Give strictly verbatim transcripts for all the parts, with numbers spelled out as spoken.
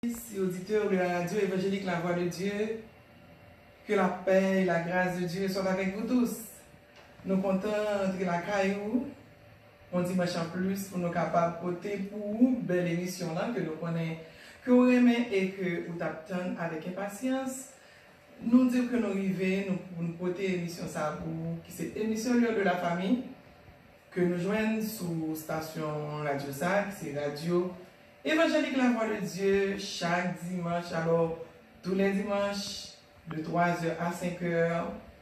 Auditeurs de la radio évangélique La Voix de Dieu, que la paix et la grâce de Dieu soient avec vous tous. Nou kontan antre lakay ou yon dimanch anplis pou nou kapab pote pou ou bèl emisyon lan ke nou konnen ke w renmen e ke ou t ap tann avèk enpasyans. Nou di w ke nou rive, nou, pou nou pote emisyon sa a pou ou, ki se emisyon L'heure de la famille, ke nou jwenn sou stasyon radyo sa a, ki se radyo Évangélique La Voix de Dieu, chak dimanch. Alò, tou lè dimanch, de twa zè a senk è,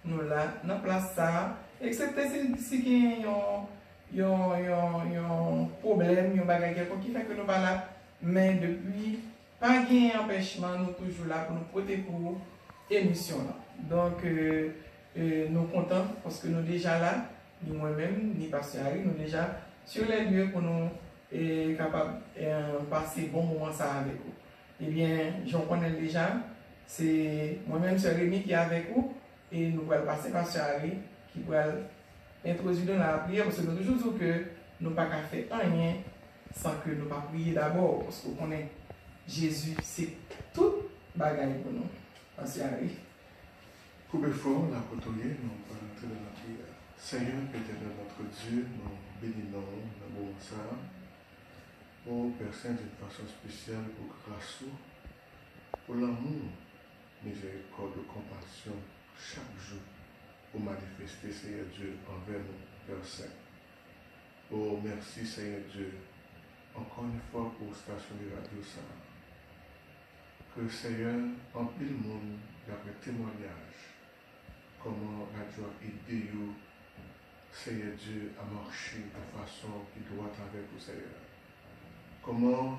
nou la, nan plas sa a. Eksepte si, si gen yon, yon, yon, yon pwoblèm, yon bagay kèlkonk ki fè ke nou pa la. Men depi pa gen anpèchman, nou toujou la pou nou pote pou ou emisyon lan. Donk, euh, euh, nou kontan paske nou deja la, ni mwen menm, ni pastè Harry, nou deja sur les lieux pou nou, eh, kapab, eh, pase bon moman sa a avèk ou. Ebyen, jan w konnen l deja, se mwen menm, sè Remy, ki avèk ou, e nou pral pase pastè Harry, ki pral entwodui nou nan lapriyè, paske nou toujou di w ke nou pa ka fè anyen san ke nou pa priye dabò, paske w konnen Jezi se tout bagay pou nou. Pastè Harry. Koupe fon, la kote w ye, nou pral antre nan lapriyè. Seyè, Etènèl notre Dieu, nou beni non w nan moman sa a. O Pè Sen, d'une façon spéciale, pou gras ou, pou lanmou, mizèrikòd ou, konpasyon, chak jou ou manifeste, Seyè Dye, anvè nou, Pè Sen. O, mèsi, Seyè Dye, ankò yon fwa pou stasyon de radyo sa a. Ke, Seyè, anpil moun, daprè temwayaj, kòman radyo a ede yo, Seyè Dye, a mache yon fason ki dwat avèk ou, Seyè. Kòman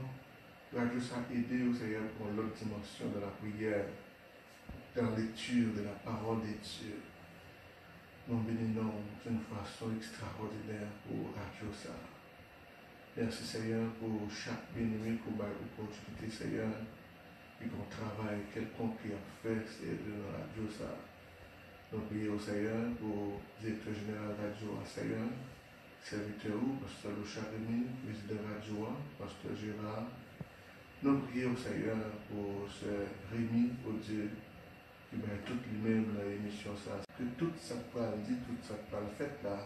radyo sa ede yo, Seyè, pran lòt dimansyon dans la prière, dans la lecture de la parole de Dieu. Nou beni non w d'une façon extraordinaire pou radyo sa a. Mèsi, Seyè, pou chak byeneme ke w bay opòtinite, Seyè, ki gon travay kèlkonk ki ap fè, Seyè Dye, nan radyo sa a. Nou priye w, Seyè, pou direktè jeneral radyo a, Seyè, sèvitè ou, pastè Lochard Remy, prezidan radyo a, pastè Gérard. Nou priye w, Seyè, pou sè Remy, o Dye, ki bay tout li menm nan emisyon sa a. Ke tout sa k pral di, tout sa k pral fèt la,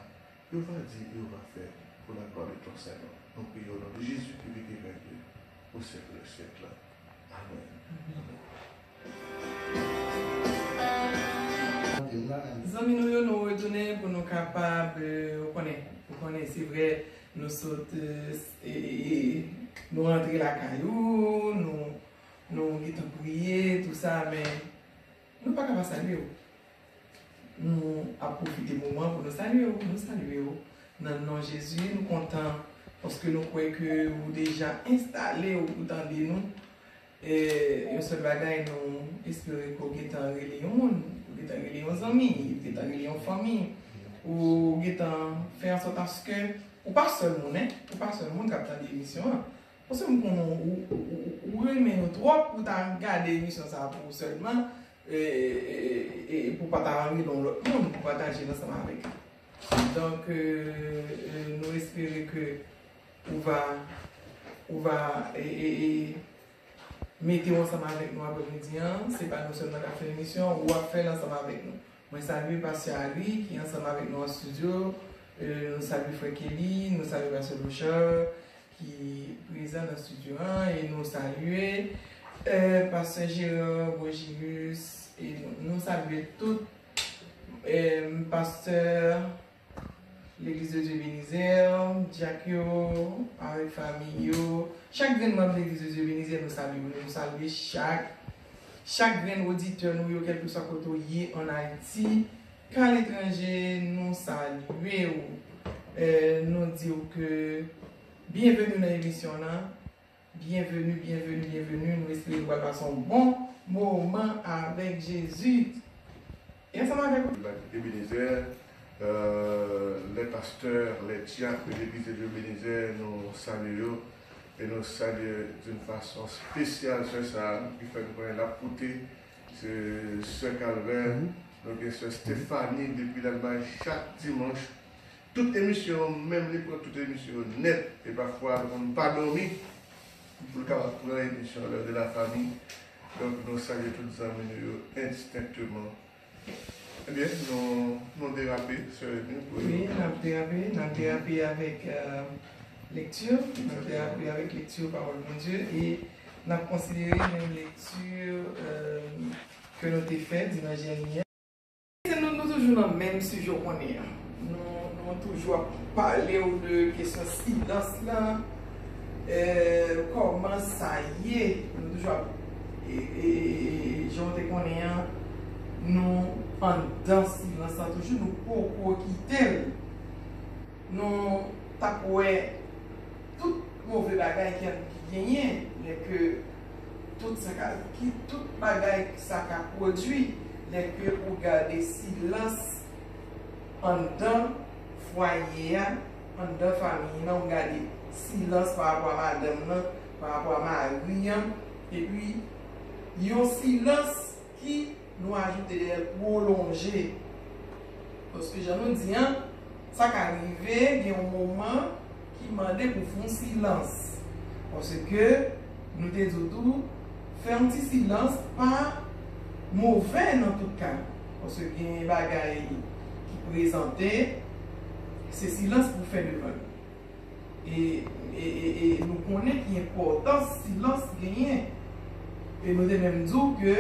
yo va di, yo va fè pour la gloire de ton Saint nom. Nou priye o non de Jezi ki viv e ki règne au siècle des siècles. Amèn. Amèn. Zanmi nou yo, nou retounen pou nou kapab, euh, ou konnen, ou konnen, se vre, nou sot, euh, e, e, e, nou rantre lakay ou, nou, nou gentan priye, tou sa, men nou pa ka pa salye w. Nou ap pwofite moman pou nou salye w. Nou salye w nan non Jezi. Nou kontan paske nou kwè ke ou deja enstale w pou tande nou. E, yon sèl bagay, nou espere ke w gentan rele yon moun, ou gentan rele yon zanmi, ou gentan rele yon fanmi, ou gentan fè ansòt aske ou pa sèl moun, en, ou pa sèl moun k ap tande emisyon an. Paske m konnen ou, ou, ou, ou renmen nou twòp pou ta gade emisyon sa a pou ou sèlman, e, e, e, e pou w pataje l yon lòt moun, pou pataje l ansanm avèk li. Donk, e, e, nou espere ke ou va, ou va, e, e, e, mete w ansanm avèk nou aprèmidi an. Se pa nou sèlman k ap fè emisyon, ou ap fè l ansanm avèk nou. Mwen salye pastè Harry ki ansanm avèk nou an estidyo. E, nou salye frè Kelly, nou salye pastè Lochard ki prezan nan estidyo an, e nou salye, e, pastè Gérard Rogilus, e nou, nou salye tout, e, pastè Legliz de Dye Ebenezè, dyak yo, avèk fanmi yo, chak grenn manm Legliz de Dye Ebenezè, nou salye w. Nou salye chak, chak grenn oditè nou yo, kèlkeswa kote w ye ann Ayiti, k aletranje, nou salye w. E, nou di w ke byenveni nan emisyon lan. Byenveni, byenveni, byenveni. Nou espere nou pral pase yon bon moman avèk Jezi. E ansanm avèk ou. Ebenezer, euh, les pasteurs, les diacres de l'église de Dieu Ebenezer, nou salye yo. E nou salye d'une façon spéciale sè sa a, ki fè nou konnen l ap koute. Se sè Kalvè, nou gen sè Stephanie depi Lalmay chak dimanch. Tout emisyon, menm li pran tout emisyon nèt, e pafwa nou konn pa dòmi. Pou l kapab pran emisyon L'heure de la famille. Donk, nou salye tout zanmi nou yo endistenkteman. Ebyen, nou, nou derape, sè Amy, pou... Wi, n ap derape, n ap derape avèk, euh, lekti, n ap derape avèk lekti pawòl Bondye, e n ap konsidere menm lekti, euh, ke nou te fè dimanch dènye a. Se nou, nou toujou nan menm sijè w konnen an. Nou, nou toujou ap pale w de kesyon silans lan, euh, kòman sa ye. Nou toujou ap, e, e, e, e, jan w te konnen an, nou anndan silans lan toujou, nou poko kite l. Nou t ap wè tout move bagay ki, ki genyen, lè ke tout sa ka, ki tout bagay sa ka pwodui, lè ke ou gade silans anndan fwaye a, anndan fanmi an, ou gade silans pa rapò a madanm nan, pa rapò a mari an, epi yon silans ki nou ajoute dèyè l pwolonje. Paske jan nou di an, sa ka rive gen yon moman ki mande pou fè yon silans. Paske nou te di w tou, fè yon ti silans pa move nan tout ka. Paske gen bagay ki prezante, se silans pou fè devan l. E, e, e, e nou konnen ki enpòtans silans genyen. E nou te menm di w ke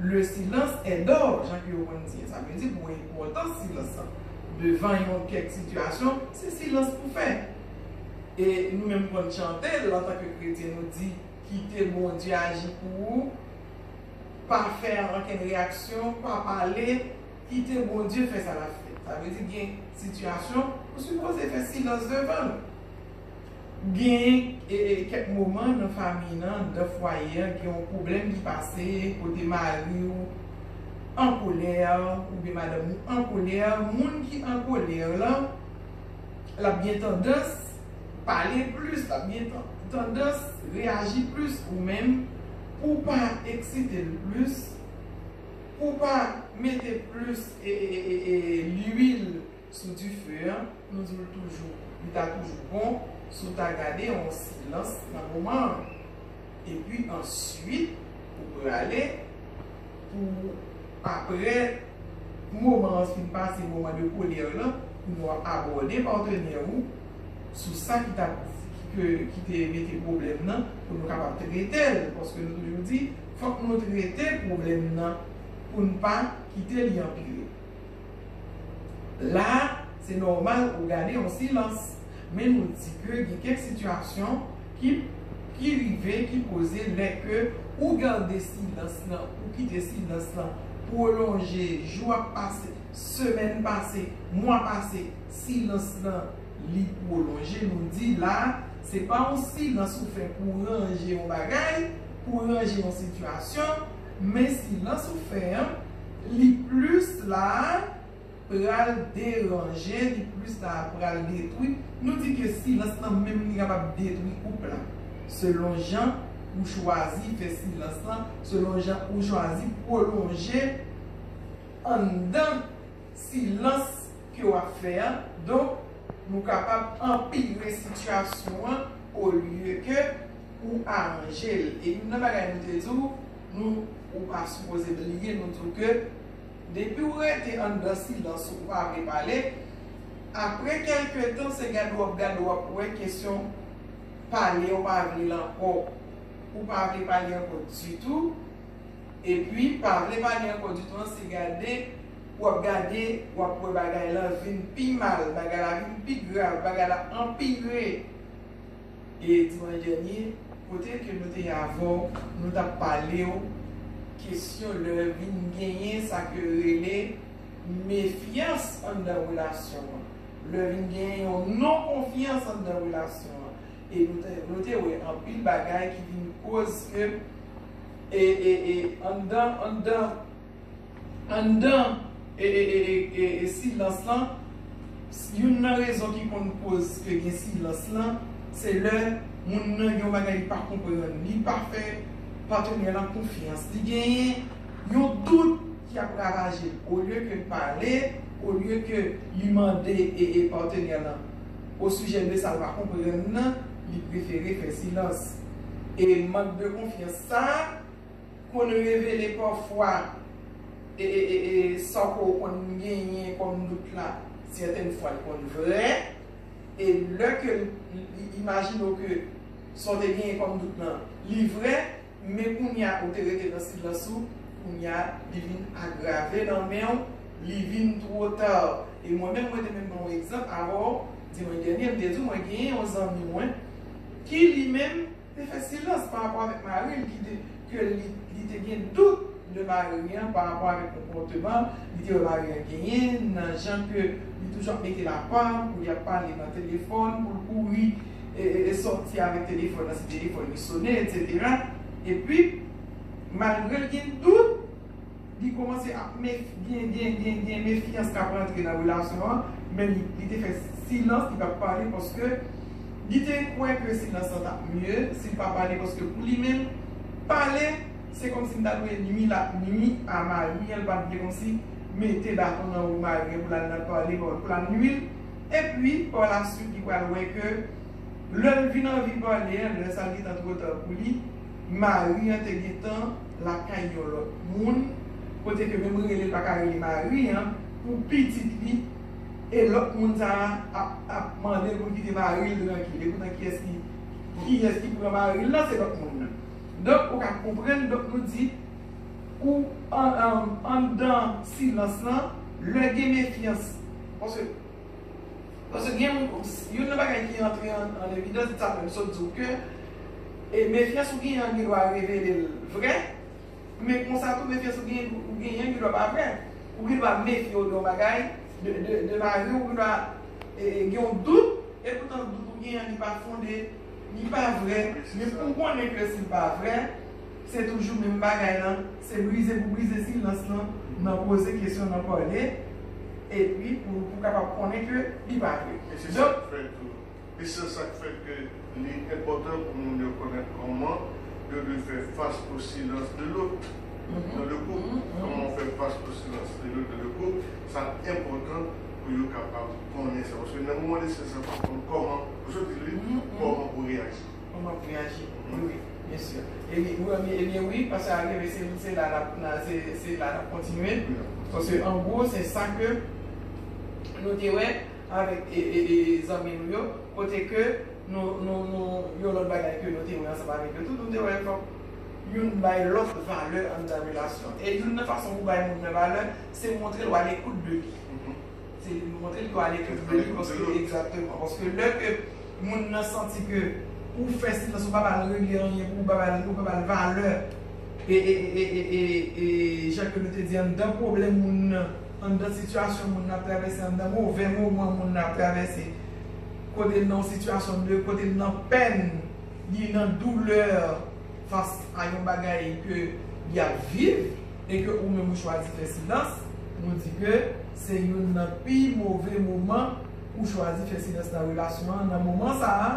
le silence est d'or, jan ke yo konn di. Sa vle di pou enpòtans silans lan. Devan yon kèk sitiyasyon, se silans pou fè. E nou menm konn chante l antanke kretyen, nou di, kite Bondye aji pou ou, pa fè ankenn reyaksyon, pa pale, kite Bondye fè sa l ap fè. Sa vle di gen sitiyasyon ou sipoze fè silans devan l. Gen, e, e, kèk moman nan fanmi nan, nan fwaye an, gen yon pwoblèm ki pase kote mari w an kolè, oubyen madanm ou an kolè, moun ki an kolè lan, l ap gen tandans pale plis, l ap gen tan-, tandans reyaji plis, ou menm, pou w pa eksite l plis, pou w pa mete plis, e, e, e, e, lwil sou dife an, nou di w toujou, li ta toujou bon si w ta gade yon silans nan moman an. Epi answit, ou prale pou, apre moman an fin pase, moman de kolè lan, pou nou abòde patnè ou sou sa ki ta, ki, ki te mete pwoblèm nan, pou nou kapab trete l. Paske nou toujou di, fòk nou trete pwoblèm nan pou n pa kite li anpire. La, se nòmal ou gade yon silans, men nou di ke gen kèk sitiyasyon ki, ki rive, ki poze lè ke ou gade silans lan, ou kite silans lan pwolonje, jou ap pase, semèn pase, mwa pase, silans lan li pwolonje, nou di la, se pa yon silans ou fè pou ranje yon bagay, pou ranje yon sitiyasyon, men silans ou fè an, li plis la pral deranje, li plis la pral detwi. Nou di ke silans lan menm li kapab detwi koup la. Selon jan ou chwazi fè silans lan, selon jan ou chwazi pwolonje anndan silans ke w ap fè an. Donk, nou kapab anpire sitiyasyon an olye ke ou aranje l. E youn nan bagay nou te di w, nou, ou pa sipoze bliye, nou di w ke depi w rete anndan silans ou, ou pa vle pale, apre kèlke tan, se gade w ap gade, w ap wè kesyon pale, ou pa vle l ankò. Ou pa vle pale ankò ditou. Epi, pa vle pale ankò ditou an, se gade, w ap gade, w ap wè bagay lan vin pi mal, bagay la vin pi grav, bagay la anpire. E dimanch dènye, kote ke nou te ye avè w, nou t ap pale w kesyon lè vin genyen sa ke yo rele mefyans anndan relasyon an. Lè vin genyen yon non konfyans anndan relasyon an. E nou te, nou te wè anpil bagay ki vin koz ke, e, e, e, anndan, anndan, anndan, e, e, e, e, e, e silans lan, youn nan rezon ki konn koz ke gen silans lan, se lè moun nan gen yon bagay li pa konprann, li pa fè patnè lan konfyans, li genyen yon dout ki ap ravaje l. Olye ke l pale, olye ke li mande e, e patnè lan o sijè de sa l pa konprann nan, Li prefere fè silans. E mank de konfyans sa a konn revele pafwa e, e, e, e sa ke w konn genyen kòm dout la, sètèn fwa l konn vrè. E lè ke l, l, l imajine w ke sa w te genyen kòm dout lan, li vrè, men kounye a ou te rete nan silans ou, kounye a li vin agrave nan men w, li vin twò ta. E mwen menm, mwen te menm pran yon egzanp avè w, dimanch dènye, m te di w mwen genyen yon zanmi mwen ki li menm te fè silans pa rapò avèk mari l, ki te, ke li, li te gen dout de mari an pa rapò avèk konpòteman li te wè mari an genyen, nan jan ke li toujou ap mete lapam, pou li ap pale nan telefòn, pou l kouri e, e, e sòti avèk telefòn nan, si telefòn li sonnen, etsetera. Epi, malgre l gen dout, li kòmanse ap mef-, gen, gen, gen, gen mefyans k ap rantre nan relasyon an, men li, li te fè silans, li pa t pale, paske li te kwè ke silans lan t ap mye si l pa pale, paske pou li menm, pale, se kòmsi l ta dwe nui, l ap nui a mari an, l pa t vle kòmsi mete baton nan wo mari an pou l al nan pale, pou l al nui l. Epi, pa la swit, li pral wè ke lè l vin anvi pale a, lè sa l gentan twò ta pou li, mari an te gentan lakay yon lòt moun, kote ke menm rele l pa ka rele mari an pou pitit li, e lòt moun sa a ap, ap mande l pou l kite mari l trankil. E poutan kiyès ki, kiyès ki pran mari l lan, se lòt moun nan. Donk, ou ka konprann, donk nou di, ou an, an, anndan silans lan, lè gen mefyans. Paske Paske gen moun, youn nan bagay ki antre an, an evidans, se sa menm sot di w ke, e, mefyans ou genyen an gen dwa revele l vrè, men konsa tou, mefyans ou genyen, ou genyen an gen dwa pa vrè. Ou gen dwa mefye w de yon bagay, de, de, de mari w, ou gen dwa, e, e, gen yon dout, e poutan dout ou genyen an li pa fonde, li pa vrè, men pou w konnen ke si l pa vrè, se toujou menm bagay lan, se brize pou brize silans lan, nan poze kesyon, nan pale, epi pou, pou kapab konnen ke li pa vrè. E se sa k fè tou, e se sa k fè ke li enpòtan pou moun yo konnen kòman yo dwe fè fas o silans de lòt dans le couple. Kòman w fè fas o silans de lòt dans le couple, sa enpòtan pou yo kapab konnen sa. Paske nan moman de silans, sa pa konn kòman, ou sot di li, kòman pou reyaji. Kòman pou reyaji? Wi, wi, byen si. Ebyen, wi, ebyen, ebyen, wi, paske a rive, se, se la n ap, se, se la n ap kontinye. Paske, an gwo, se sa ke nou te wè avèk, e, e, e, zanmi nou yo, kote ke nou, nou, nou, yon lòt bagay ke nou te wè ansanm avèk yo tou, nou te wè fòk youn bay lòt valè anndan relasyon. E youn nan fason pou bay moun nan valè, se montre l w a lekout de li. Se montre l ke w a lekout de li, paske, egzakteman, paske lè ke moun nan santi ke ou fè silans, ou pa ba l regle anyen, ou pa ba l, ou pa ba l valè, e, e, e, jan ke nou te di, anndan pwoblèm moun nan, anndan sitiyasyon moun nan ap travèse, anndan move moman moun nan ap travèse, kote l nan yon sitiyasyon de, kote l nan pèn, li nan doulè fas a yon bagay ke li ap viv, e ke ou menm ou chwazi fè silans, nou di ke se youn nan pi move moman ou chwazi fè silans nan relasyon an. Nan moman sa a,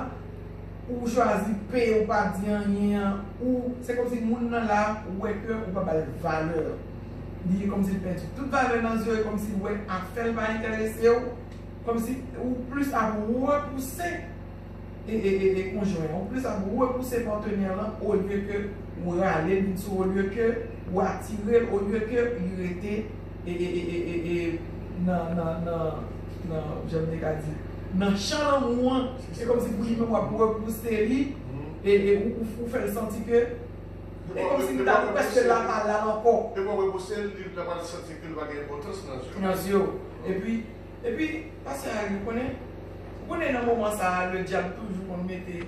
ou chwazi peye, ou pa di anyen an, ou, se kòmsi moun nan la, ou wè ke ou pa ba l valè. Li kòmsi l pèdi tout valè nan zye w, e kòmsi l wè afè l pa enterese w, kòmsi ou plis ap repouse e, e, e, e konjwen an, ou plis ap repouse patnè lan, olye ke ou rale li sou, olye ke ou atire l, olye ke li rete, e, e, e, e, e, e, nan, nan, nan, nan, jan m te ka di, nan chan lanmou an. Se kòmsi pou li menm w ap repouse li, e, e ou, ou, ou fè l santi ke, e kòmsi li ta prèske la pa la ankò. Depi w ap repouse l, li ta pral santi ke l pa gen enpòtans nan zye w. Nan zye w. Epi, Epi, pastè Harry, ou konnen, ou konnen nan moman sa a, le dyab toujou konn mete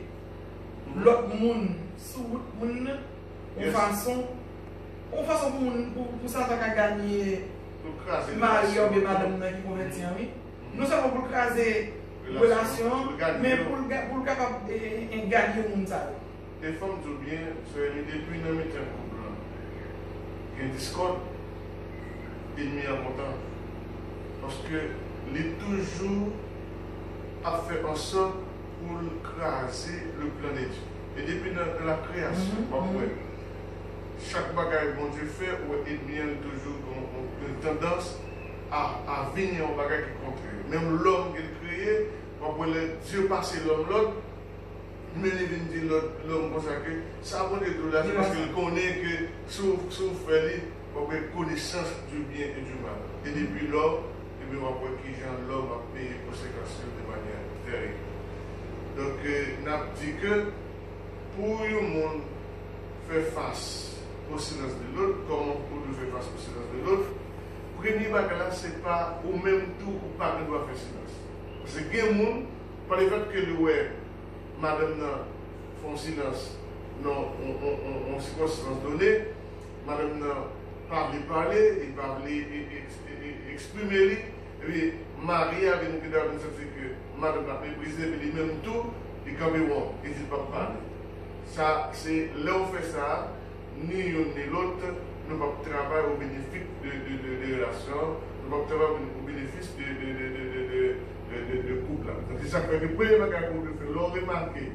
lòt moun sou wout moun nan, yon fason, yon fason pou moun, pou, pou Satan ka ganye mari oubyen madanm nan ki konvèti an, wi. Non sèlman pou l kraze relasyon an, men pou l, pou l kapab, e, e, e, ganye moun sa yo. E fò m di w byen, sè Emi, depi nan mitan koup lan gen diskòd, ènmi an kontan. Paske li toujou ap fè ansòt pou l kraze le plan de Dye. E depi nan, nan la kreyasyon, w ap wè, chak bagay Bondye fè, ou wè ènmi an li toujou gen yon, yon, yon tandans a, a vini yon bagay ki kontrè. Menm lòm ke l kreye, w ap wè lè Dye pase lòm lòd, Men li vin di lòt lòm konsa ke sa Bondye di w la, se paske l konnen ke si w, si w fè li, w ap gen connaissance du bien et du mal. E depi lò, ebyen, w ap wè kijan lòm ap peye konsekans yo de manyè tèrib. Donk, eh, n ap di ke pou yon moun fè fas o silans de lòt, kòman ou dwe fè fas o silans de lòt, premye bagay la, se pa ou menm tou, ou pa gen dwa fè silans. Paske gen moun, pa lefèt ke li wè madanm nan fè yon silans nan yon, yon, yon, yon sikonstans done, madanm nan pa vle pale, li pa vle e, e, e, e, eksprime li, epi mari a vin, gen dwa vin santi ke madanm nan ap meprize, epi li menm tou, li kanpe won, li di l p ap pale. Sa, se lè w fè sa, ni youn ni lòt, nou p ap travay o benefis de, de, de, de relasyon an, nou p ap travay o benefis de, de, de koup la. Donk, se sa k fè ke premye bagay ke w dwe fè, lè w remake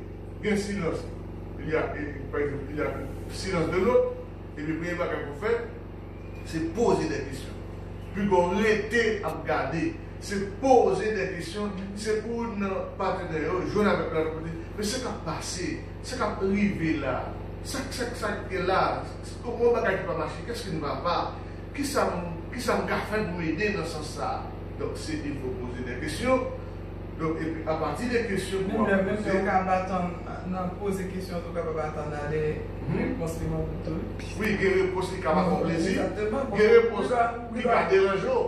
gen silans, il y a, e, pa egzanp, il y a silence de l'autre, epi premye bagay pou w fè, se poze de kesyon. Piga w rete ap gade, se poze de kesyon, se pou nan patnè yo, jwenn avèk lòt kote, men sa k ap pase, sa k ap rive la, sa, sa, sa k gen la, yon bagay ki pa mache, kès ki n pa pa, kisa m, kisa m ka fè pou m ede nan sans sa a? Donk, se il faut poze de kesyon. Donk, epi apati de kesyon pou w ap poze. Menm lè w ka pa atann nan poze kesyon, tou kapab atann a de repons li manke tou. Wi, gen repons ki ka pa fè w plezi. Gen repons ki ka deranje w.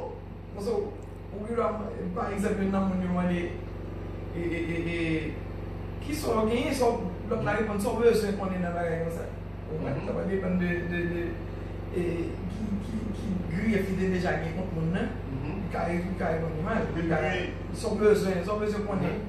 Paske ou gen dwa, pa egzanp, youn nan moun yo mande, e, e, e, e, kisa w genyen, sa w, lòt la reponn, sa w bezwen konnen nan bagay konsa. Ou wè, sa va depann de, de, de, e, ki, ki, ki griyèf li te deja gen kont moun nan. Li ka, li ka reponn li mal. Li ka, sa w bezwen, sa w bezwen konnen.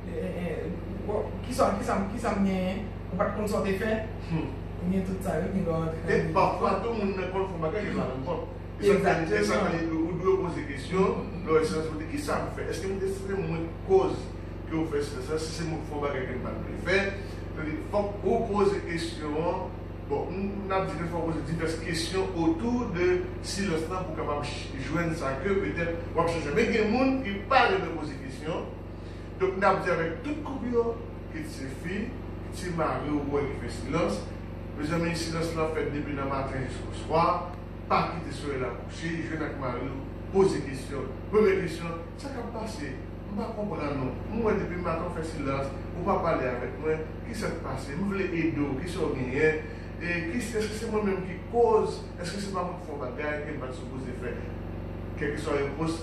E, e, e, bon, kisa, kisa, kisa m genyen? Ou pa t konn sa w te fè? Ou gen tout sa yo ki dwe antre. E pafwa tou moun nan konn fè yon bagay, li pa rann kont. E sa k fè, e sa k fè ou dwe poze kesyon, lè w silans, ou di, kisa m fè? Èske m te se mwen k koz ke w fè silans la? Si se mwen k fè yon bagay ke m pa t vle fè, sa vle di, fòk ou poze kesyon an. Bon, n, n ap di ke fòk w poze divès kesyon otou de silans lan pou w kapab ch-, jwenn sa ke petèt w ap chèche. Men gen moun ki pa renmen poze kesyon. Donk, n ap di avèk tout koup yo, kit se fi, kit se mari w wè ki fè silans, mezanmi, silans lan fèt depi nan maten jiskoswa, pa kite solèy la kouche, jwenn ak mari w, poze kesyon. Premye kesyon, sa k ap pase? M pa konprann ou. M wè depi maten w fè silans, ou pa pale avèk mwen, kisa k pase? M vle ede w, kisa w genyen? E ki, èske se mwen menm ki koz? Èske se pa mwen k fè yon bagay ke m pa t sipoze fè? Kèlkeswa repons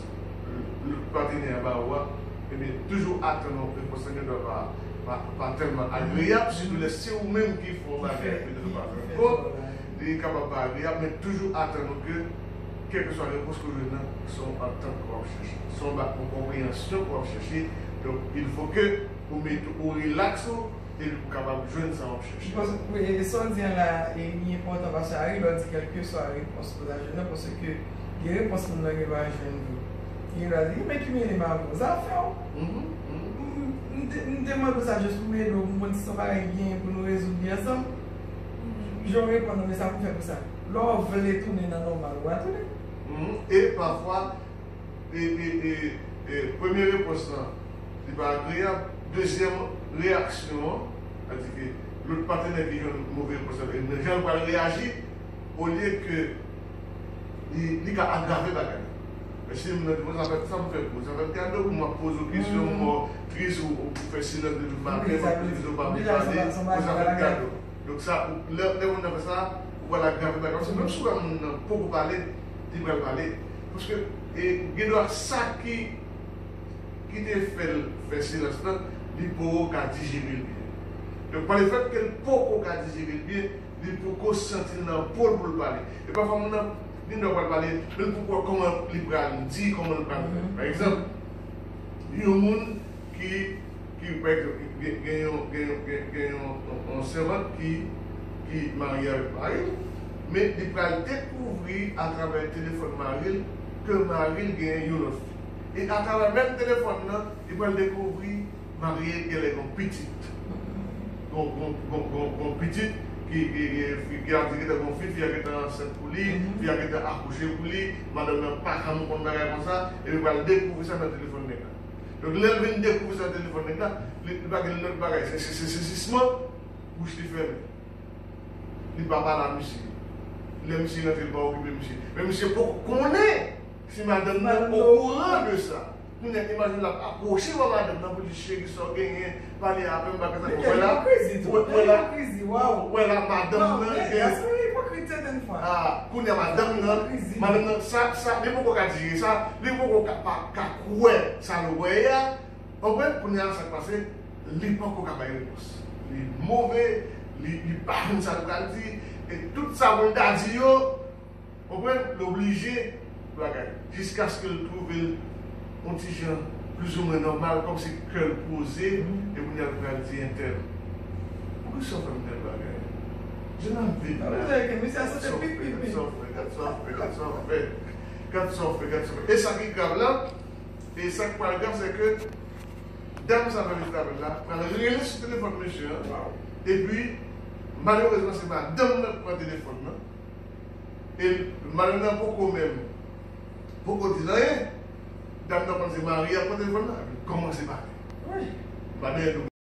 lòt patenè a ba ou a, ebyen, toujou atann yon repons lan gen dwa pa, pa, pa tèlman agreyab, sitou lè se ou menm ki fè yon bagay, petèt ou pa rann kont, li kapab pa agreyab, men toujou atann ou ke, kèlkeswa repons ke w jwenn nan, se yon antant ke w ap chèche, se yon ba-, yon konpreyansyon ke w ap chèche. Donk, il faut que ou mete, ou rilaks ou, epi pou kapab jwenn sa w ap chèche. Wi, e sa w di an la, e, li enpòtan paske Harry, lè w di kèlkeswa repons pou ta jwenn nan, paske gen repons moun nan gen dwa jwenn tou. Gen dwa di, men ki mele m avè w, zafè w. M, m, m te, m te mande w sa jis pou m ede w, pou m konn si se yon bagay ki genyen pou nou rezoud li ansanm. Jan w reponn nan, men sa pou m fè pou sa. Lè w vle tounen nan nòmal ou a, tounen. E pafwa, e, e, e, e, premye repons lan, li pa agreyab. Dezyèm reyaksyon an, sètadi ke lòt patenè ki jwenn move repons lan, e nan jan l pral reyaji, olye ke li, li ka agrave bagay la. Men si moun nan di, "Bon, sa fè, sa m fè pou ou, sa fè m kado pou m ap poze w kesyon, m wè w tris, ou, ou fè silans depi maten, m ap poze w, pa vle pale, bon, sa fè m kado." Donk sa, ou, lè, lè moun nan fè sa, ou pral agrave bagay la. Paske menm si w wè moun nan poko pale, li pral pale. Paske, e, gen dwa sa ki, ki te fè l fè silans lan, li poko ka dijere l byen. Donk, pa lefèt ke l poko ka dijere l byen, li poko santi l nan po l pou l pale. E pafwa moun nan, li gen dwa pral pale, men li poko wè kòman li pral di, kòman li pral fè. Pa egzanp, yon moun ki, ki, pa egzanp, gen, gen yon, gen yon, gen, gen yon, yon, yon sèvant ki, ki marye avèk mari l, men li pral dekouvri atravè telefòn mari l ke mari l gen yon lòt fi. E atravè menm telefòn nan, li pral dekouvri mari l genlè gen yon pitit. Gen, gen, gen, gen, gen yon pitit ki, ki, ki, fi, ki ap di gentan gen yon fi, fi a gentan ansent pou li, fi a gentan akouche pou li, madanm nan pa janm konn bagay konsa, epi pral dekouvri sa nan telefòn nèg la. Donk, lè l vin dekouvri sa telefòn nèg la, li, li pa gen lòt bagay. Se, se, se sezisman, bouch li fèmen. Li pa pale a misye. Lè misye rantre, li pa okipe misye. Men misye poko konnen si madanm nan okouran de sa. Kounye a, imajine l ap apwoche bò madanm nan pou di, "Cheri, sa w genyen, pale avè m, bagay sa." Wè la, wè la, wè la, madanm nan gen. Ah, kounye a, madanm nan, madanm nan, sa, sa, li poko ka dire sa, li poko ka, pa, ka kwè sa l wè a. Konprann? Kounye a, sa k pase, li poko ka bay repons. Li move, li, li pa konn sa l pral di, e tout sa pou l ta di yo, konprann, l oblije bagay. Jiskaske l twouve l yon ti jan plizoumwen nòmal, kòmsi kè l poze, e kounye a l pral di entèl. Poukisa w fè m tèl bagay? Je n'en veux pas. Gad sa w fè, gad sa w fè, gad sa w fè, gad sa w fè, gad sa w fè, gad sa w fè. E sa ki grav la, e sa k pral grav, se ke dam sa nan Elisabèt la pral rele sou telefòn mesye an. Epi, malerezman, se madanm nan ki pran telefòn nan. E madanm nan poko menm, poko di l anyen. Dam nan konn se mari a k pran telefòn nan, epi kòmanse pale. Madanm